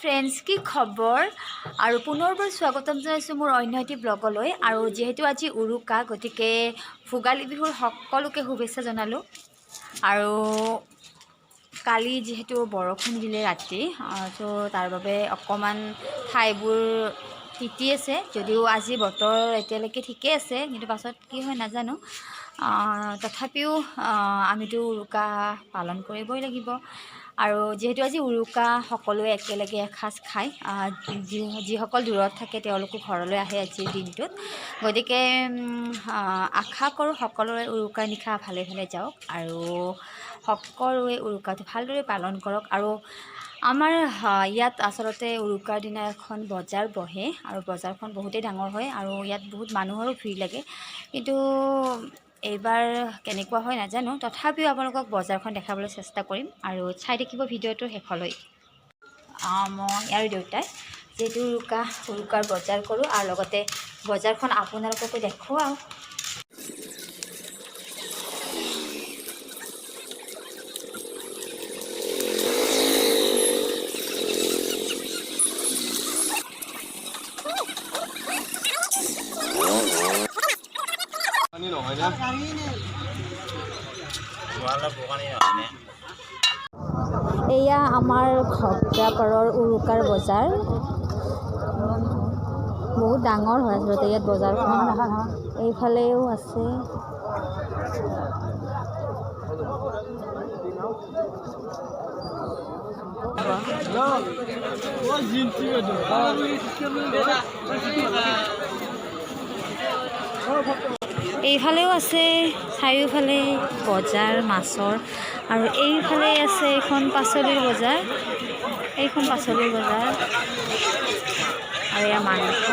Friends, কি খবৰ? আৰু পুনৰবাৰ স্বাগতম জনাইছোঁ মোৰ অন্য এটি ব্লগলৈ। আৰু যিহেতু আজি উৰুকা, গতিকে ভোগালী বিহুৰ সকলোকে শুভেচ্ছা জনালোঁ। আৰু কালি যিহেতু বৰষুণ দিলে ৰাতি, ত' তাৰ বাবে অকণমান ঠাইবোৰ তিতি আছে। যদিও আজি বতৰ এতিয়ালৈকে ঠিকেই আছে, কিন্তু পাছত কি হয় নাজানো। তথাপিও আমিতো উৰুকা পালন কৰিবই লাগিব। আৰু যিহেতু আজি উৰুকা, সকলোৱে একেলগে এসাঁজ খায়। যিসকল দূৰত থাকে তেওঁলোকো ঘৰলৈ আহে আজিৰ দিনটোত। গতিকে আশা কৰোঁ সকলোৰে উৰুকাৰ নিশা ভালে ভালে যাওক আৰু সকলোৱে উৰুকাটো ভালদৰে পালন কৰক। আৰু আমাৰ ইয়াত আচলতে উৰুকাৰ দিনা এখন বজাৰ বহে আৰু বজাৰখন বহুতেই ডাঙৰ হয় আৰু ইয়াত বহুত মানুহৰো ভিৰ লাগে। কিন্তু এইবাৰ কেনেকুৱা হয় নাজানো, তথাপিও আপোনালোকক বজাৰখন দেখাবলৈ চেষ্টা কৰিম আৰু চাই থাকিব ভিডিঅ'টোৰ শেষলৈ। মই আৰু দেউতাই যিহেতু উৰুকাৰ বজাৰ কৰোঁ আৰু লগতে বজাৰখন আপোনালোককো দেখুৱাওঁ। পানী নহয় না। এয়া আমাৰ ঘগ্ৰাপাৰৰ উৰুকাৰ বজাৰ। বহুত ডাঙৰ হয় আচলতে ইয়াত বজাৰখন। এইফালেও আছে। এইফালেও আছে, চাৰিওফালে বজাৰ মাছৰ। আৰু এইফালে আছে এইখন পাচলিৰ বজাৰ, এইখন পাচলিৰ বজাৰ। আৰু এয়া মাংস।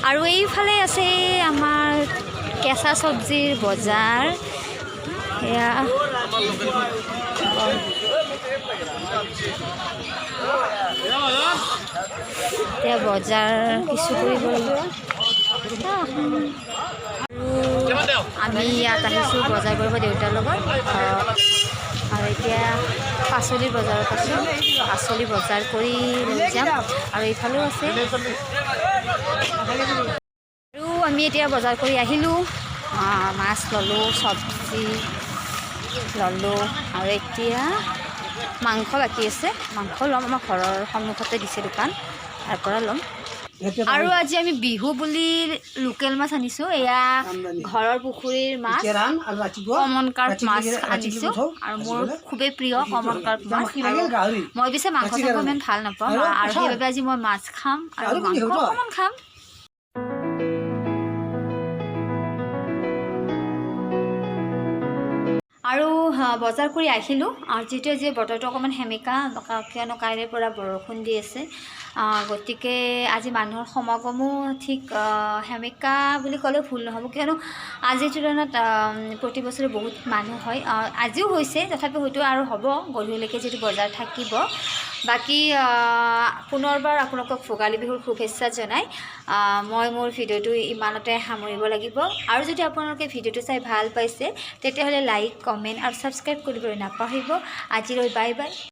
আৰু এইফালে আছে আমাৰ কেঁচা চব্জিৰ বজাৰ। এয়া এতিয়া বজাৰ কিছু কৰিব লাগিব। আৰু আমি ইয়াত আহিছোঁ বজাৰ কৰিব দেউতাৰ লগত। আৰু এতিয়া পাচলিৰ বজাৰত আছোঁ, পাচলি বজাৰ কৰি লৈ যাম। আৰু এইফালেও আছে। আৰু আমি এতিয়া বজাৰ কৰি আহিলোঁ, মাছ ল'লোঁ, চব্জি ল'লোঁ আৰু এতিয়া মাংস বাকী আছে, মাংস ল'ম। আমাৰ ঘৰৰ সন্মুখতে দিছে দোকান, তাৰ পৰা ল'ম। আৰু আজি আমি বিহু বুলি লোকেল মাছ আনিছোঁ। এয়া ঘৰৰ পুখুৰীৰ মাছ, কমন কাৰ্প মাছ আনিছোঁ। আৰু মোৰ খুবেই প্ৰিয় কমন কাৰ্প মাছ। আৰু মই পিছে মাংস চাংস ইমান ভাল নাপাওঁ আৰু সেইবাবে আজি মই মাছ খাম আৰু মাংস অকণমান খাম। আৰু বজাৰ কৰি আহিলোঁ। আৰু যিহেতু আজি বতৰটো অকণমান সেমেকা, কিয়নো কাইলৈৰ পৰা বৰষুণ দি আছে, গতিকে আজি মানুহৰ সমাগমো ঠিক সেমেকা বুলি ক'লেও ভুল নহ'ব, কিয়নো আজিৰ তুলনাত প্ৰতি বছৰে বহুত মানুহ হয়। আজিও হৈছে, তথাপি হয়তো আৰু হ'ব গধূলিলৈকে যিহেতু বজাৰ থাকিব। বাকী পুনৰবাৰ আপোনালোকক ভোগালী বিহুৰ শুভেচ্ছা জনাই মই মোৰ ভিডিঅ'টো ইমানতে সামৰিব লাগিব। আৰু যদি আপোনালোকে ভিডিঅ'টো চাই ভাল পাইছে তেতিয়াহ'লে লাইক, কমেণ্ট আৰু ছাবস্ক্ৰাইব কৰিবলৈ নাপাহৰিব। আজিলৈ বাই বাই।